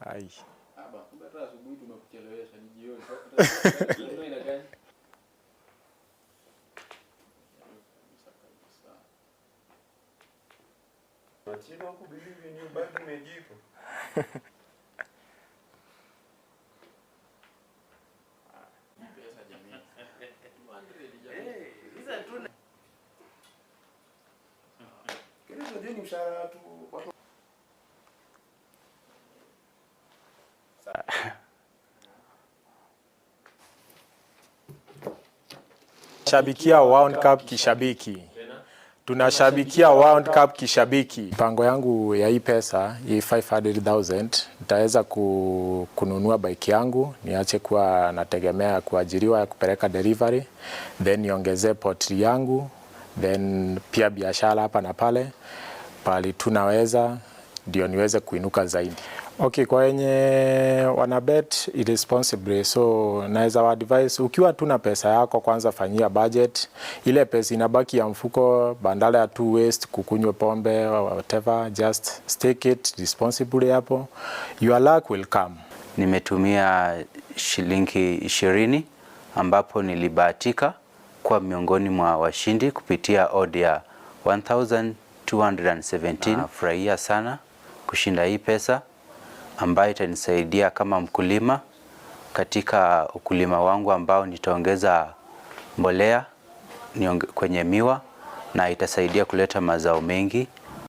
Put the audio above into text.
Ai. Aba, kumbe hata asubuhi tumekuchelewesha, ni jioni. Ndio ina gani? Kabisa. Wachina huku believe in you bado imejipa. Pesa jamii. 200 jamii. Kile tunajua ni mshahara tu watu. Shabikia World Cup kishabiki. Tunashabikia World Cup kishabiki. Mpango yangu ya hii pesa, hii 500,000, nitaweza kununua bike yangu, niache kuwa nategemea kuajiriwa ya kupeleka delivery, then niongezee poultry yangu, then pia biashara hapa na pale, pali tunaweza ndio niweze kuinuka zaidi. Okay, kwa wenye wana bet irresponsibly, so naweza wa advise ukiwa tu na pesa yako kwanza fanyia budget. Ile pesa inabaki ya mfuko, badala ya tu waste kukunywa pombe or whatever, just stake it responsibly hapo. Your luck will come. Nimetumia shilingi 20 ambapo nilibahatika kuwa miongoni mwa washindi kupitia odd ya 1217. Nafurahia sana kushinda hii pesa ambayo itanisaidia kama mkulima katika ukulima wangu ambao nitaongeza mbolea kwenye miwa na itasaidia kuleta mazao mengi.